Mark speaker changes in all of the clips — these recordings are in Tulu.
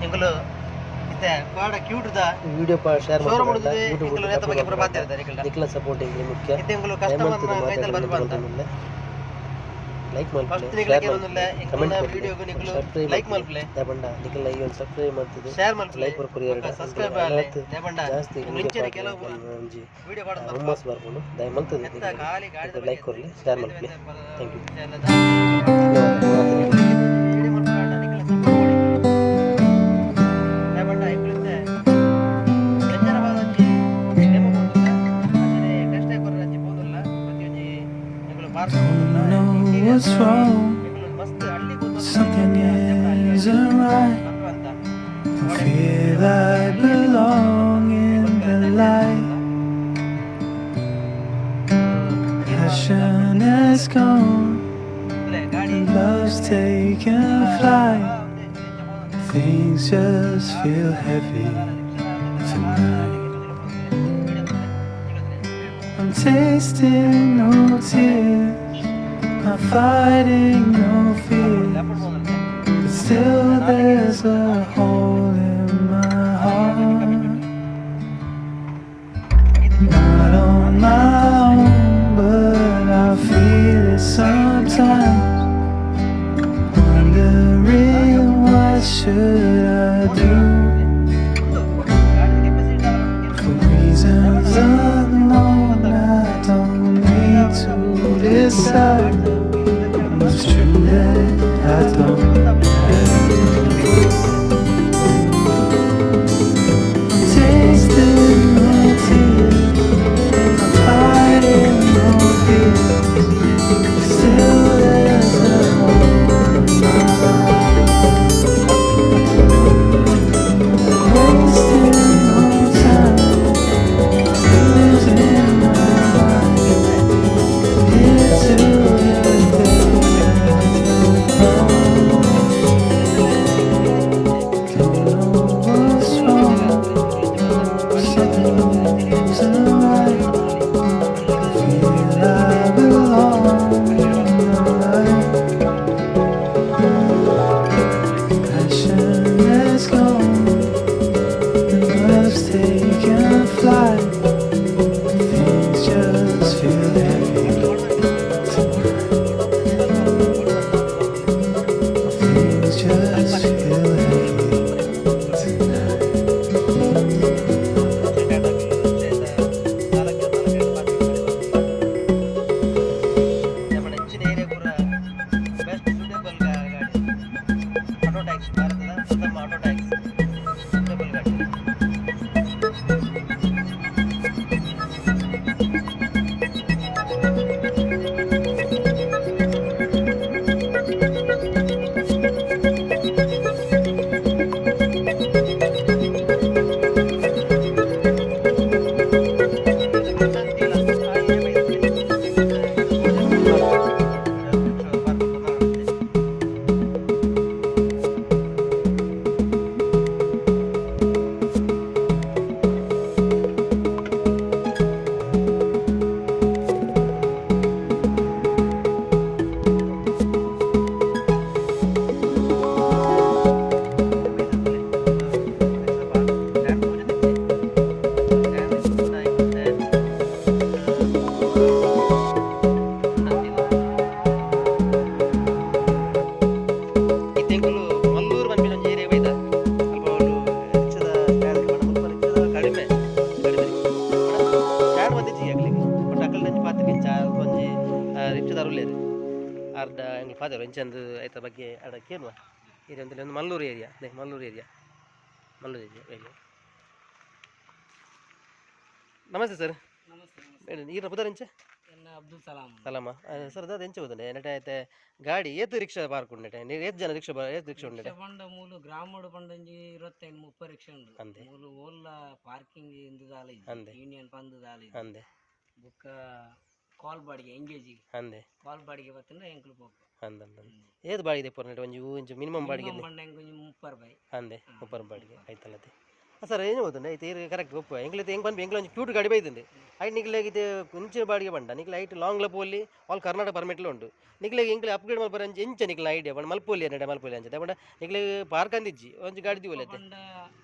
Speaker 1: ಎಂಕುಲು ಇತ್ತೆ ಬಾಡ ಕ್ಯೂಟ್ ದ
Speaker 2: ವಿಡಿಯೋ ಶೇರ್
Speaker 1: ಶೋರೂಮ್
Speaker 2: ಮಲ್ಪುನಗ
Speaker 1: ಉಂಡು
Speaker 2: ಯೂಟ್ಯೂಬ್
Speaker 1: ಎಂಕುಲು ನೇತ ಬಗ್ಗೆ ಪೂರ ಪಾತೆರ್ದಾರ್ ನಿಕಲ್ಡ.
Speaker 2: ನಿಕ್ಲ ಸಪೋರ್ಟ್ ಎಂಕ್ಲೆ ಮುಖ್ಯ.
Speaker 1: ಇತ್ತೆ ಎಂಕುಲು ಕಸ್ಟಮರ್
Speaker 2: ದಯಮಲ್ತುದು
Speaker 1: ನ ಕೈತಲ್
Speaker 2: ಮಾತೆರ್ಲ
Speaker 1: ಬರ್ಪ ಅಂತ.
Speaker 2: ಮಲ್ತೊಂದುಲ್ಲೆ. ಲೈಕ್ ಮಲ್ಪುಲೆ,
Speaker 1: ಫಸ್ಟ್
Speaker 2: ಶೇರ್
Speaker 1: ನಿಕ್ಲೆಗ್
Speaker 2: ಮಲ್ಪುಲೆ,
Speaker 1: ಕೇನೊಂದುಲ್ಲೆ
Speaker 2: ಕಮೆಂಟ್
Speaker 1: ಎಂಕಲ್ನ
Speaker 2: ಕೊರ್ಲೆ,
Speaker 1: ವಿಡಿಯೋಗ್ ನಿಕುಲು
Speaker 2: ಸಬ್ಸ್ಕ್ರೈಬ್
Speaker 1: ಲೈಕ್
Speaker 2: ಮಲ್ಪುಲೆ.
Speaker 1: ಮಲ್ಪುಲೆ,
Speaker 2: ದಾಯೆ ಪಂಡ ನಿಕಲ್ನ ಈ ಒಂದು ಸಬ್ಸ್ಕ್ರೈಬ್ ಮಲ್ತುದು
Speaker 1: ಶೇರ್ ಮಲ್ಪುಲೆ,
Speaker 2: ಲೈಕ್ ಕೊರಿಯರ್ಡ
Speaker 1: ಬೊಕ್ಕ ಸಬ್ಸ್ಕ್ರೈಬ್ ಆಲೆ. ದಾಯೆ ಪಂಡ
Speaker 2: ಜಾಸ್ತಿ
Speaker 1: ಎಂಕುಲು
Speaker 2: ವಿಡಿಯೋ
Speaker 1: ಇಂಚನೆ ಕೆಲವು ಪೂರ
Speaker 2: ಒಂಜಿ
Speaker 1: ವಿಡಿಯೋ ಪಾಡೊಂದು ಬರ್ಪ.
Speaker 2: ಹುಮ್ಮಸ್ ಬರ್ಪುಂಡು. ದಯ ಮಲ್ತುದು
Speaker 1: ಎತ್ತ ಖಾಲಿ ಗಾಡಿದ
Speaker 2: ನಿಕುಲು ಲೈಕ್
Speaker 1: ಬಗ್ಗೆ
Speaker 2: ಕೊರ್ಲೆ, ಶೇರ್
Speaker 1: ಬೇತೆ
Speaker 2: ಮಲ್ಪುಲೆ.
Speaker 1: ಬೇತೆ ಪದ
Speaker 2: thank you.
Speaker 1: ವಿಷಯ ಎಲ್ಲ
Speaker 2: ಧನ್ಯವಾದ ಮಾತೆರೆಗ್ಲ.
Speaker 1: ವಿಡಿಯೋ ಮಲ್ಪುನಾಂಡ ನಿಕಲ್ನ ಸಪೋರ್ಟ್ ಬೋಡು. ದಾಯೆ ಪಂಡ ಎಂಕುಲು ಇತ್ತೆ ಬೆಂಜನವಾದ ಒಂಜಿ ಡೆಮೊ ಪೋತುಲ್ಲ, ಅಂಚನೆ ಟೆಸ್ಟ್ ಕೊರ್ರೆ ಅಂಚಿ ಪೋತುಲ್ಲ, ಪ್ರತಿಯೊಂಜಿ ಎಂಕುಲು ಪಾರ್ಕ್ ಪೋತುಲ್ಲ.
Speaker 3: Know what's wrong.
Speaker 1: ಎಂಕುಲು ಮಸ್ತ್ ಹಳ್ಳಿ ಪೋತುಲ್ಲ.
Speaker 3: Something isn't right.
Speaker 1: ಬರ್ಪ ಅಂತ.
Speaker 3: Don't feel I belong in the light. Passion has gone
Speaker 1: ಗಾಡಿ
Speaker 3: and love's taken flight. Things just feel heavy tonight. I'm tasting no tears, not fighting no fears. But still there's a hole in my heart. Not on my own, but I feel it sometimes. Wondering what should I do. For reasons unknown, I don't need to decide. It's true that I don't have you. I'm tasting no tears, I'm fighting no fears. Still there's a hole in my heart. Wasting no time, losing my mind. Here to the day Don't know what's wrong. Something isn't right. Feel I belong in the light. Passion has gone and love's taken flight. Things just feel heavy tonight. Things just feel heavy tonight.
Speaker 1: ನಮ್ಮ ಹೆಚ್ಚಿನ ಏರಿಯಾ ಪೂರ ಬೆಸ್ಟ್ ಸೂಟೇಬಲ್ ಗಾಡಿ ಆಟೋ ಟ್ಯಾಕ್ಸಿ. ಭಾರತದ ಪ್ರಥಮ ಆಟೋ ಟ್ಯಾಕ್ಸಿ, ಸೂಟೇಬಲ್ ಗಾಡಿ. ಇತ್ತೆಂಕುಲು ಮಲ್ಲೂರು ಪನ್ಪಿನ ಒಂಜಿ ಏರಿಯಾ ಬೈದ. ಅಲ್ಪ ಅವ್ಲು ರಿಕ್ಷಾದ ಸ್ಟ್ಯಾಂಡ್ ಪಂಡ ಮುಲ್ಪ ರಿಕ್ಷಾದ ಕಡಿಮೆ ಕಡಿಮೆ ಸ್ಟ್ಯಾಂಡ್ ಬಂದಿಜ್ಜಿ ಅಕ್ಲೆಗ್. ಬಟ್ ಅಕಲ್ನ ಒಂಜಿ ಪಾತೆರ್ಗೆ ಇಂಚ ಅಲ್ಪ ಒಂಜಿ ರಿಕ್ಷಾದಾರ್ ಉಲ್ಲೆರ್. ಅರ್ಧ ಎಂಕ್ಲು ಪಾತೆರ ಇಂಚಂದು ಐತ ಬಗ್ಗೆ ಅಡ ಕೇನುವ. ಏರಿಯಾ ಅಂತೇಳಿ ಒಂದು ಮಲ್ಲೂರು ಏರಿಯಾ ದೇ Mallur area, Mallur area area. ನಮಸ್ತೆ ಸರ್.
Speaker 4: ನಮಸ್ತೆ ನಮಸ್ತೆ.
Speaker 1: ಈರ್ನ ಪುದರ್ ಎಂಚ?
Speaker 4: ಎನ್ನ ಅಬ್ದುಲ್ ಸಲಾಂ.
Speaker 1: ಸಲಾಮ ಸರ್. ದಾದ ಎಂಚ ಹೋದನೆ ನೆಟೆ ಐತೆ ಗಾಡಿ ಏತ್ ರಿಕ್ಷಾ ಪಾರ್ಕ್ ಉಂಡು ನೆಟೆ? ಏತ್ ಜನ ರಿಕ್ಷಾ, ಏತ್ ರಿಕ್ಷಾ ಉಂಡು ನೆಟೆ?
Speaker 4: ರಿಕ್ಷಾ ಪಂಡ ಮೂಲು ಗ್ರಾಮಡ್ ಪಂಡ ಒಂಜಿ 25 30 ರಿಕ್ಷಾ ಉಂಡು.
Speaker 1: ಅಂದೆ.
Speaker 4: ಮೂಲು ಓಲ್ಲ ಪಾರ್ಕಿಂಗ್ ಇಂದು ದಾಲ ಇಜ್ಜಿ.
Speaker 1: ಅಂದೆ.
Speaker 4: ಯೂನಿಯನ್ ಪಂದ್ ದಾಲ ಇಜ್ಜಿ. ಬೊಕ್ಕ ಕಾಲ್ ಬಾಡಿಗೆ ಎಂಗೇಜ್. ಕಾಲ್ ಬಾಡಿಗೆ ಬತ್ತಂಡ ಎಂಕುಲು ಪೋಪ.
Speaker 1: ಅಂದ ಏತ್ ಬಾಡಿಗೆ ದೆಪ್ಪುವರ್ ನೆಟೆ? ಒಂಜಿ ಒಂಜಿ ಮಿನಿಮಮ್ ಬಾಡಿಗೆ?
Speaker 4: ಮಿನಿಮಮ್ ಪಂಡ ಎಂಕ್ ಒಂಜಿ 30 ರೂಪಾಯಿ.
Speaker 1: ಅಂದೆ, 30 ಬಾಡಿಗೆ ಐತಲ್ಲತೆ. ಸರ್ ಏನು ಗೊತ್ತುಂಡೆ ಐತೆ ಈರ್ ಕರೆಕ್ಟ್ ಒಪ್ಪು. ಎಂಕ್ಲೆ ಹೆಂಗೆ ಬಂದು ಎಂಕ್ಲೆ ಒಂಜಿ ಕ್ಯೂಟ್ ಗಾಡಿ ಬೈದುಂಡು. ಐಟ್ ನಿಕ್ಲೆಗ್ ಇತ್ತೆ ಇಂಚಿನ ಬಾಡಿಗೆ ಬಂಡ ನಿಕ್ಲೆ ಐಟ್ ಲಾಂಗ್ ಪೋಲಿ, ಆಲ್ ಕರ್ನಾಟಕ ಪರ್ಮಿಟ್ಲ ಉಂಡು. ನಿಕ್ಲೆಗ್ ಎಂಕ್ಲೆ ಅಪ್ಗ್ರೇಡ್ ಮಲ್ಪರೆ ಅಂಚ ಎಂಚ ನಿಕ್ಲೆ ಐಡಿಯಾ ಪಂಡ ಮಲ್ಪೊಲಿ ಅನ್ನಡ ಮಲ್ಪೊಲಿ ಅಂಚ ಪಂಡ ನಿಕ್ಲೆಗ್ ಪಾರ್ಕ್ ಅಂದಿಜ್ಜಿ, ಒಂಜಿ ಗಾಡಿ ದೀವೊಲಿ ಅತ್ತೆ.
Speaker 4: ಪಂಡ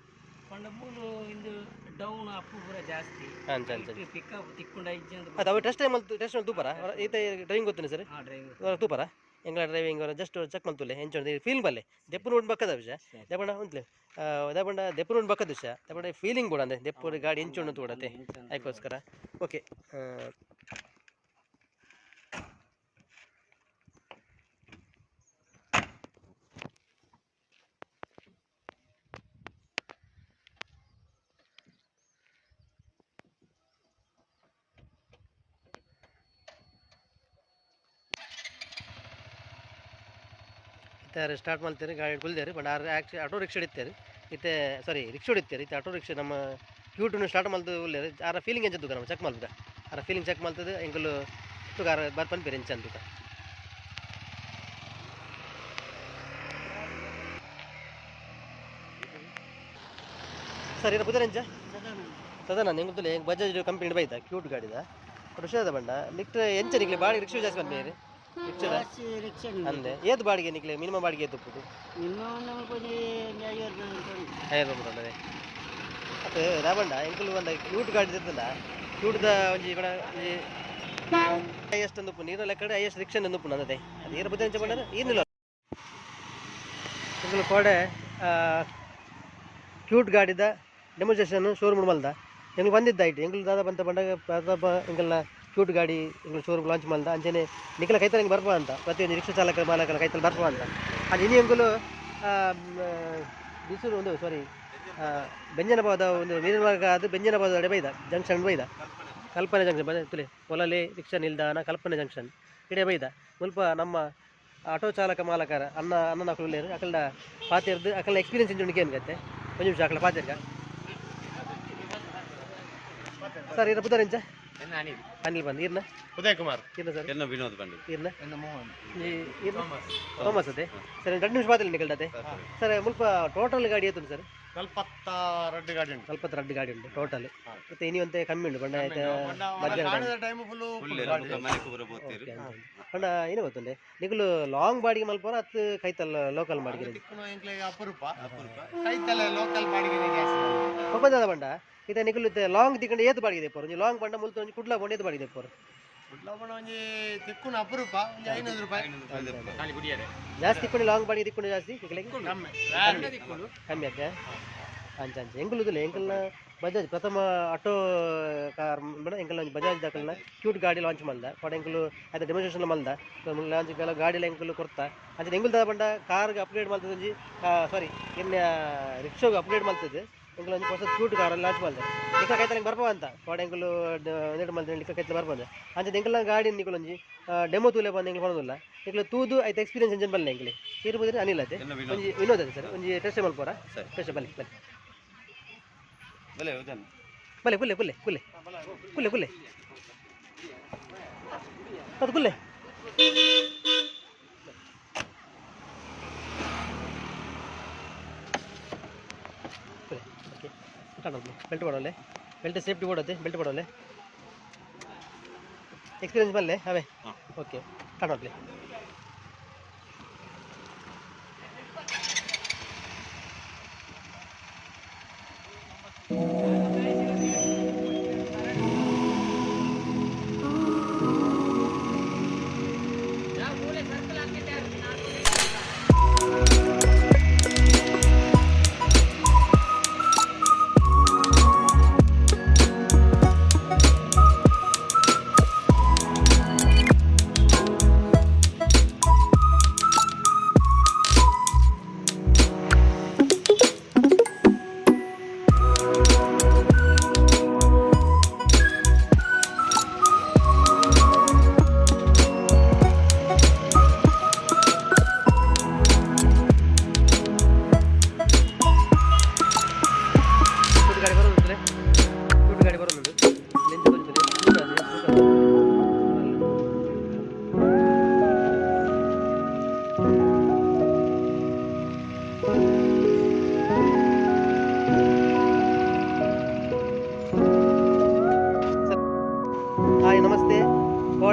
Speaker 4: ಪಂಡ ಮೂಲು ಇಂದು ಡೌನ್ ಅಪ್ಪು ಪೂರ ಜಾಸ್ತಿ.
Speaker 1: ಅಂಚ ಅಂಚ.
Speaker 4: ಪಿಕಪ್ ತಿಕ್ಕುಂಡ ಇಜ್ಜಿ ಅಂತ.
Speaker 1: ಅದು ಅವು ಟೆಸ್ಟ್ ಮಲ್ತು, ಟೆಸ್ಟ್ ಮಲ್ತು ತೂಪರ. ಈತೆ ಡ್ರೈವಿಂಗ್ ಗೊತ್ತುಂಡು ಸರ್?
Speaker 4: ಹಾಂ, ಡ್ರೈವಿಂಗ್.
Speaker 1: ತೂಪರ ಎಂಗ್ಲ ಡ್ರೈವಿಂಗ್ ಜಸ್ಟ್ ಚೆಕ್ ಮಲ್ತುಲೆ ಎಂಚ ಫೀಲ್ ಬಲ್ಲೆ. ದೆಪ್ಪು ನೋಡ್ ಬಕ್ಕದ ವಿಷಯ ದೆಪಂಡ ಉಂತ್ಲೆ ದೆಪಂಡ ದೆಪ್ಪು ನೋಡ್ ಬಕ್ಕದ ವಿಷಯ ದೆಪಂಡ ಫೀಲಿಂಗ್ ಕೂಡ ಅಂದೆ ದೆಪ್ಪು ಗಾಡಿ ಎಂಚು ಉಂಡು ತೂಡತ್ತೆ ಅದಕ್ಕೋಸ್ಕರ. ಓಕೆ, ಇತ್ತಾರೆ ಸ್ಟಾರ್ಟ್ ಮಾಡ್ತಾರೆ ಗಾಡಿ ಕುಲ್ದೇರು. ಬಟ್ ಆರ್ ಆಕ್ಚು ಆಟೋ ರಿಕ್ಷಾ ಇತ್ತಾರೆ ಇತ್ತೆ, ಸಾರಿ ರಿಕ್ಷಾ ಇತ್ತಾರೆ ಇತ್ತೆ. ಆಟೋ ರಿಕ್ಷಾ ನಮ್ಮ ಕ್ಯೂಟನ್ನು ಸ್ಟಾರ್ಟ್ ಮಲ್ತು ಉಲ್ಲೇರು. ಆರ ಫೀಲಿಂಗ್ ಎಂಚ ತೂಕ ನಮ್ಮ ಚೆಕ್ ಮಲ್ಪುಗ. ಆರ ಫೀಲಿಂಗ್ ಚೆಕ್ ಮಲ್ತದೆ ಎಂಕುಲು ತೂಕ. ಆರ ಬರ್ ಪನ್ಪೇರು ಎಂಚ ಅಂತ ತೂಕ. ಸರ್, ಇರ ಪುದರ್ ಎಂಚ? ಸದಾನಂದ. ಎಂಕುಲು ತುಲೆ ಬಜಾಜ್ ಕಂಪನಿ ಬೈದ ಕ್ಯೂಟ್ ಗಾಡಿದ. ಬಟ್ ಹುಷಾರದ ಬಂಡ ನಿಕ್ಟ್ ಎಂಚ ನಿಕ್ಲೆ ಬಾಡಿಗೆ ರಿಕ್ಷಾ ಜಾಸ್ತಿ ಪನ್ಪೇರು ರಿಕ್ಷಾದ?
Speaker 4: ರಿಕ್ಷಾ.
Speaker 1: ಅಂದೆ, ಏತ್ ಬಾಡಿಗೆ ನಿಕ್ಲೆ? ಮಿನಿಮಮ್ ಬಾಡಿಗೆ ಏತ್ ಉಪ್ಪುದು?
Speaker 4: ನಿಮ್ಮ ನಮಗೆ 50 ರೂಪಾಯಿ.
Speaker 1: 50 ರೂಪಾಯಿ ಅದೇ ಅತ್ತೆ ರಾಬಂಡ. ಎಂಕುಲು ಒಂದ ಕ್ಯೂಟ್ ಗಾಡಿ ಇರ್ತದ, ಕ್ಯೂಟ್ದ ಒಂಜಿ ಬಡ ಒಂಜಿ ಹೈಯೆಸ್ಟ್ ಒಂದು ಉಪ್ಪು ನೀರಿನ ಲೆಕ್ಕಡೆ ಹೈಯೆಸ್ಟ್ ರಿಕ್ಷಾ ಒಂದು ಉಪ್ಪು ನನ್ನದೇ ಅದು. ಈರ ಬುದ್ಧಿ ಎಂಚ ಬಂಡ ಏನಿಲ್ಲ. ಎಂಕುಲು ಕೋಡೆ ಕ್ಯೂಟ್ ಗಾಡಿದ ಡೆಮೋನ್ಸ್ಟ್ರೇಷನ್ ಶೋರೂಮ್ ಮಲ್ದ. ಎಂಕುಲು ಬಂದಿದ್ದ ಐಟ್ ಎಂಕುಲು ದಾದ ಬಂತ ಬಂಡಾಗ ಪ್ರತಾಪ ಎಂಕಲ್ನ ಕ್ಯೂಟ್ ಗಾಡಿ ಎಂಕುಲು ಶೋರೂಮ್ ಲಾಂಚ್ ಮಲ್ದ. ಅಂಚನೆ ನಿಕಲ ಕೈತಲ್ ಎಂಕ್ ಬರ್ಪ ಅಂತ, ಪ್ರತಿಯೊಂದು ರಿಕ್ಷಾ ಚಾಲಕರ ಮಾಲಕರ ಕೈತಲ್ ಬರ್ಪ ಅಂತ. ಅದು ಇನಿ ಎಂಕುಲು ಬಿಸಿಲು ಒಂದು ಸಾರಿ ಬೆಂಜನಪಾದ ಒಂದು ಮೀನಿನ ಮಾರ್ಗ, ಅದು ಬೆಂಜನಪಾದ ಅಡೆ ಬೈದ ಜಂಕ್ಷನ್ ಬೈದ, ಕಲ್ಪನೆ ಜಂಕ್ಷನ್ ಬದ ತುಲೆ ಪೊಲಲೆ ರಿಕ್ಷಾ ನಿಲ್ದಾಣ ಕಲ್ಪನೆ ಜಂಕ್ಷನ್ ಇಡೆ ಬೈದ. ಮುಲ್ಪ ನಮ್ಮ ಆಟೋ ಚಾಲಕ ಮಾಲಕರ ಅಣ್ಣ ಅಣ್ಣನ ಅಕಲು ಅಕಲ್ಡ ಪಾತೆರ್ದು ಅಕಲ್ನ ಎಕ್ಸ್ಪೀರಿಯನ್ಸ್ ಇಂಚ ಏನು ಗತ್ತೆ. ಒಂದು ನಿಮಿಷ ಅಕಲ ಪಾತೆರ್ಗ. ಸರ್, ಇರ ಪುದರ್ ಎಂಚ? ಅನಿಲ್ ಬಂದು. ಇರ್ನ?
Speaker 5: ಉದಯ್ ಕುಮಾರ್.
Speaker 1: ಇರ್ನ ಸರ್?
Speaker 6: ಎನ್ನ ವಿನೋದ್ ಬಂಡಿ.
Speaker 1: ಇರ್ನ? ಈ ಇರ್ನ? ಥಾಮಸ್ ಅದೇ ಸರ್. 2 ನಿಮಿಷ ಪಾತಿಲ್ಲ ನಿಕಲ್ಡತೆ. ಸರ್, ಮುಲ್ಪ ಟೋಟಲ್ ಗಾಡಿ ಏತುಂಡು ಸರ್?
Speaker 5: 42 ಗಾಡಿ ಉಂಟು.
Speaker 1: 42 ಗಾಡಿ ಉಂಟು ಟೋಟಲ್. ಮತ್ತೆ ಇನಿ ಒಂತೆ ಕಮ್ಮಿ ಉಂಟು ಬಂಡ ಆಯ್ತು ಮಧ್ಯಾಹ್ನ.
Speaker 5: Time full.
Speaker 6: ಮನೆ ಪೂರ ಬೋತೀರು.
Speaker 1: ಪಂಡ ಏನು ಗೊತ್ತುಂಡೆ, ನಿಕುಲು ಲಾಂಗ್ ಬಾಡಿಗೆ ಮಲ್ಪೋರ ಅತ್ತು ಕೈತಲ್ ಲೋಕಲ್ ಬಾಡಿಗೆ?
Speaker 5: ಅಪರೂಪ ಕೈತಲ್ಲ, ಲೋಕಲ್ ಬಾಡಿಗೆ ಜಾಸ್ತಿ.
Speaker 1: ಒಪ್ಪಂದದ ಬಂಡ ಇತ್ತೆ ನಿಕುಲು ಲಾಂಗ್ ತಿಕ್ಕಂಡು ಏತು ಬಾಡಿಗೆ ದೆಪ್ಪೋರು? ಒಂಜಿ ಲಾಂಗ್ ಬಂಡ ಮುಲ್ತು ಒಂಜಿ ಕುಡ್ಲ ಬೋಂಡು ಏತು ಬಾಡಿಗೆ ದೆಪ್ಪೋರು?
Speaker 5: ಕುಡ್ಲ ಬೋಂಡ ಒಂಜಿ ತಿಕ್ಕುನ ಅಪರೂಪ, ಒಂಜಿ 500 ರೂಪಾಯಿ.
Speaker 1: ಜಾಸ್ತಿ ತಿಕ್ಕೊಂಡು ಲಾಂಗ್ ಬಾಡಿಗೆ ತಿಕ್ಕೊಂಡು ಜಾಸ್ತಿ ನಿಕಲೆಗ್?
Speaker 5: ಕಮ್ಮಿ.
Speaker 1: ಕಮ್ಮಿ ಆತ. ಅಂಚ ಅಂಚ. ಎಂಕುಲು ಎಂಕಲ್ನ ಬಜಾಜ್ ಪ್ರಥಮ ಆಟೋ ಕಾರ್ ಬಡ ಎಂಕಲ್ನ ಒಂಜಿ ಬಜಾಜ್ ದಾಕಲ್ನ ಕ್ಯೂಟ್ ಗಾಡಿ ಲಾಂಚ್ ಮಲ್ದ ಪಡ. ಎಂಕುಲು ಆಯ್ತ ಡೆಮೋನ್ಸ್ಟ್ರೇಷನ್ ಮಲ್ದ ಲಾಂಚ್ ಕೆಲ ಗಾಡಿಲ ಎಂಕುಲು ಕೊರ್ತ. ಅಂಚನೆ ಎಂಕುಲು ದಾದ ಪಂಡ ಕಾರ್ಗ್ ಅಪ್ಗ್ರೇಡ್ ಮಲ್ತದ ಒಂಜಿ, ಸಾರಿ, ಇನ್ನ ರಿಕ್ಷಾಗ್ ಅಪ್ಗ್ರೇಡ್ ಮಲ್ತದೆ ಎಂಕುಲು ಒಂಜಿ ಹೊಸ ಕ್ಯೂಟ್ ಕಾರ್ ಲಾಂಚ್ ಮಲ್ದ. ನಿಕ್ಕ ಕೈತಲ್ ಬರ್ಪ ಅಂತ ಪಡ ಎಂಕುಲು ನೆಟ್ ಮಲ್ತ ನಿಕ್ಕ ಕೈತಲ್ ಬರ್ಪ ಅಂತ. ಅಂಚನೆ ಎಂಕಲ್ನ ಗಾಡಿ ನಿಕುಲು ಒಂಜಿ ಡೆಮೋ ತೂಲೆ ಬಂದು ಎಂಕುಲು ಪನೊಂದುಲ್ಲ. ನಿಕುಲು ತೂದು ಐತ ಎಕ್ಸ್ಪೀರಿಯನ್ಸ್ ಎಂಜನ್ ಬಲ್ಲೆ ಎಂಕಲೆ. ಇರ್ಬೋದ್ರೆ ಅನಿಲ್ ಅತೆ?
Speaker 6: ಎನ್ನ ವಿನೋದ್.
Speaker 1: ಒಂಜಿ ವಿನೋದ್ ಅದೇ ಸರ್. ಒಂಜಿ ಟೆಸ್ಟ್ ಮಲ್ಪೋರ?
Speaker 6: ಸರಿ.
Speaker 1: ಟೆಸ್ಟ್ ಬನ್ನಿ ಬನ್ನಿ.
Speaker 6: ಬಲೆ ಉದನ್.
Speaker 1: ಬಲೆ ಕುಲ್ಲೆ ಕುಲ್ಲೆ ಕುಲ್ಲೆ ಕುಲ್ಲೆ ಕುಲ್ಲೆ ಅದು ಕುಲ್ಲೆ ಕುಲ್ಲೆ. ಓಕೆ, ಕಾಣೋದು ಬೆಲ್ಟ್ ಕೊಡೋಲೆ, ಬೆಲ್ಟ್ ಸೇಫ್ಟಿ ಕೊಡೋದೆ, ಬೆಲ್ಟ್ ಕೊಡೋಲೆ. ಎಕ್ಸ್ಪೀರಿಯನ್ಸ್ ಬಲ್ಲೆ ಅವೇ. ಓಕೆ, ಕಾಣೋದ್ಲೆ.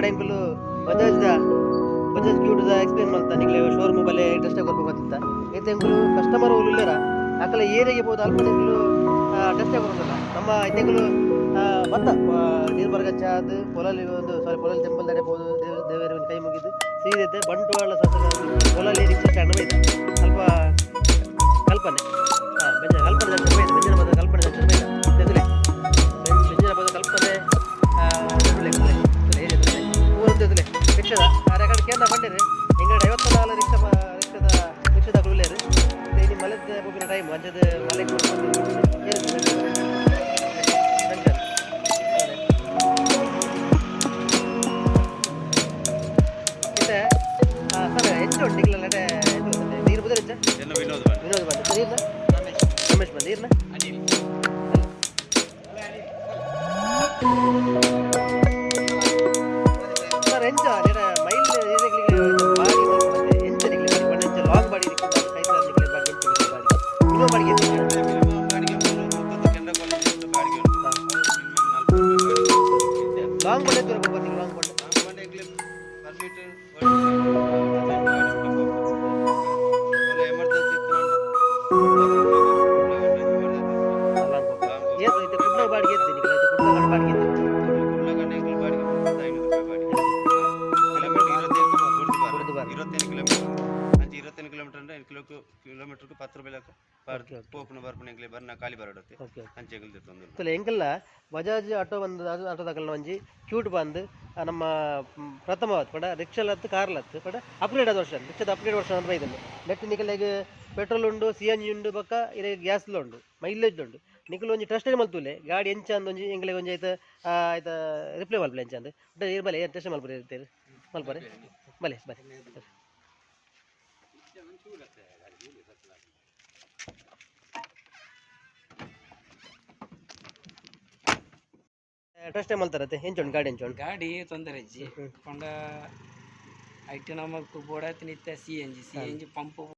Speaker 1: ಎಂಕುಲು ಬಜಾಜ್ ದ ಬಜಾಜ್ ಕ್ಯೂಟ್ ದ ಎಕ್ಸ್ಪ್ಲೇನ್ ಮಲ್ತ ನಿಕ್ಲೆ ಶೋರೂಮ್ ಬಲೆ ಟೆಸ್ಟ್ ಕೊರ್ಪ ಬತ್ತಿತ್ತ. ಇತ್ತೆ ಎಂಕುಲು ಕಸ್ಟಮರ್ ಉಲ್ಲೆರ ಅಕಲ ಏರಿಯಾಗೆ ಪೋದು ಅಲ್ಪ ಎಂಕುಲು ಟೆಸ್ಟ್ ಕೊರ್ಪಲ್ಲ. ನಮ್ಮ ಇತ್ತೆ ಎಂಕುಲು ಬತ್ತ ನೀರ್ಬರ್ಗಂಚಾದ್ ಪೊಲಲಿ ಒಂದು ಸಾರಿ ಪೊಲಲಿ ಟೆಂಪಲ್ ದಡೆ ಪೋದು ದೇವೆರ್ ಒಂಜಿ ಕೈ ಮುಗಿದು ಸೀದೆತೆ ಬಂಟ್ವಾಳ ಶಾಸಕ ಪೊಲಲಿ ರಿಕ್ಷಾ ಸ್ಟ್ಯಾಂಡ್ ಬೈದ ಅಲ್ಪ ಕಲ್ಪನೆ ಬೆಂಜ ಕಲ್ಪನೆ ಜಂಕ್ಷನ್ ಬೈದ ಬೆಂಜನ ಪದ ಕಲ್ಪನೆ ಜಂಕ್ಷನ್ ಬೈದ ಎದುಲೆ ಬೆಂಜನ ಪದ ಕಲ್ಪನೆ ಎದುಲೆ ಎದುಲೆ ಊರಂತ ಎದುಲೆ ರಿಕ್ಷಾದ ಆರೆ ಕೇಂದ್ರ ಬಂಡಿರಿ ಎಂಗಡ 54 ರಿಕ್ಷಾ ರಿಕ್ಷಾದ ರಿಕ್ಷಾದ ಉಲ್ಲೇರು. ಇನಿ ಮಲೆದ ಪೋಪಿನ ಟೈಮ್ ಅಂಚದ ಮಲೆ ಜಂಕ್ಷನ್. ಇತ್ತೆ ಸರ್ ಎಂಚ ಉಂಟು ನಿಕ್ಲೆನ ನೀರು ಬುದರ್ ಎಂಚ?
Speaker 6: ಎನ್ನ ವಿನೋದ್ ಬಂಡಿ.
Speaker 1: ವಿನೋದ್ ಬಂಡಿ. ನೀರ್ನ ರಮೇಶ್ ಬಂದು. ನೀರ್ನ
Speaker 4: ಅನಿಲ್.
Speaker 1: ಸರ್ ಎಂಚ ನೀರ ಮೈಲ್ ನೀರಿಗೆ ಬಾಡಿ ಮಲ್ಪುನತೆ ಎಂಚ ನಿಕ್ಲೆ ಬಾಡಿ ಪಂಡ ಎಂಚ ಲಾಂಗ್ ಬಾಡಿ ನಿಕ್ಲೆ ಕೈತಲ್ ನಿಕ್ಲೆ ಬಾಡಿ ಎಂಚ ನಿಕ್ಲೆ ಬಾಡಿ ಮಿನಿಮಮ್ ಬಾಡಿಗೆ ಎಂಚ?
Speaker 6: ಮಿನಿಮಮ್ ಬಾಡಿಗೆ 330 ಕೆಂಡ ಕಾಲೇಜ್ ಬಾಡಿಗೆ ಉಂಟು. ಮಿನಿಮಮ್ 40 ರೂಪಾಯಿ ಬಾಡಿಗೆ.
Speaker 1: ಲಾಂಗ್ ಬಂಡೆ ದೂರ ಹೋಗ್ಬೋದು ನೀವು ಲಾಂಗ್ ಬಂಡೆ?
Speaker 6: ಲಾಂಗ್ ಬಂಡೆ ಎಂಕ್ಲೆ ಪರ್ಮಿಟ್ ಎಮರ್ಜೆನ್ಸಿ ಇತ್ತು
Speaker 1: ಲಾಂಗ್ ಹೋಗ್ಬೋದು. ಏತ್ ಇತ್ತೆ ಕುಡ್ಲ ಬಾಡಿಗೆ ಎತ್ತು ನಿಕ್ಲೆ? ಇತ್ತೆ ಕುಡ್ಲ ಗಂಡ ಬಾಡಿಗೆ ಎತ್ತು?
Speaker 6: ಕುಡ್ಲ ಗಂಡ ಎಂಕ್ಲೆ ಬಾಡಿಗೆ 35 ರೂಪಾಯಿ ಬಾಡಿಗೆ. ಕಿಲೋಮೀಟರ್ 27
Speaker 1: ಗುರ್ದು ಬಾರ.
Speaker 6: 27 ಕಿಲೋಮೀಟರ್ ಅಂಚೆ 27 ಕಿಲೋಮೀಟರ್ ಅಂದ್ರೆ ಕಿಲೋಮೀಟರ್ಗೆ 10 ರೂಪಾಯಿ ಲೆಕ್ಕ.
Speaker 1: Okay, okay.
Speaker 6: ಪೋಪುನ ಬರ್ಪುನ ಎಂಕ್ಲೆ ಬರ್ನ ಖಾಲಿ ಬರಡತ್ತೆ.
Speaker 1: ಓಕೆ.
Speaker 6: ಅಂಚೆ ಎಂಕ್ಲೆ ದೆತ್ತೊಂದುಲ್ಲ.
Speaker 1: ತುಲೆ ಎಂಕಲ್ಲ ಬಜಾಜ್ ಆಟೋ ಬಂದು ಆಟೋದಕಲ್ನ ಒಂಜಿ ಕ್ಯೂಟ್ ಬಂದು ನಮ್ಮ ಪ್ರಥಮವಾದ ಪಂಡ ರಿಕ್ಷಾಲತ್ತು ಕಾರ್ಲತ್ತು ಪಂಡ ಅಪ್ಗ್ರೇಡ್ ಆದ ವರ್ಷನ್ ರಿಕ್ಷಾದ ಅಪ್ಗ್ರೇಡ್ ವರ್ಷನ್ ಅಂತ ಬೈದನ್ನು. ನೆಟ್ ನಿಕಲೆಗ್ ಪೆಟ್ರೋಲ್ ಉಂಡು, ಸಿಎನ್ಜಿ ಉಂಡು, ಬೊಕ್ಕ ಇರೆಗ್ ಗ್ಯಾಸ್ಲ ಉಂಡು, ಮೈಲೇಜ್ ಉಂಡು. ನಿಕುಲು ಒಂಜಿ ಟೆಸ್ಟ್ ಮಲ್ತುಲೆ ಗಾಡಿ ಎಂಚ ಅಂದ್ ಒಂಜಿ ಎಂಕ್ಲೆಗ್ ಒಂಜಿ ಐತ ಆಯ್ತ ರಿಪ್ಲೈ ಮಲ್ಪಲೆ ಎಂಚ ಅಂದ್. ಇರ್ ಬಲೆ ಟೆಸ್ಟ್ ಮಲ್ಪರೆ ಇರ್ತೀರಿ ಮಲ್ಪರೆ ಬಲೆ ಬಲೆ. ಟೆಸ್ಟ್ ಮಲ್ತಾರತ್ತೆ ಎಂಚ ಉಂಟು ಗಾಡಿ ಎಂಚ ಉಂಟು?
Speaker 4: ಗಾಡಿ ತೊಂದರೆ ಇಜ್ಜಿ. ಪಂಡ ಐಟ್ ನಮಕ್ ಬೋಡಾತಿನ ಇತ್ತೆ ಸಿಎನ್ಜಿ ಸಿಎನ್ಜಿ ಪಂಪ್.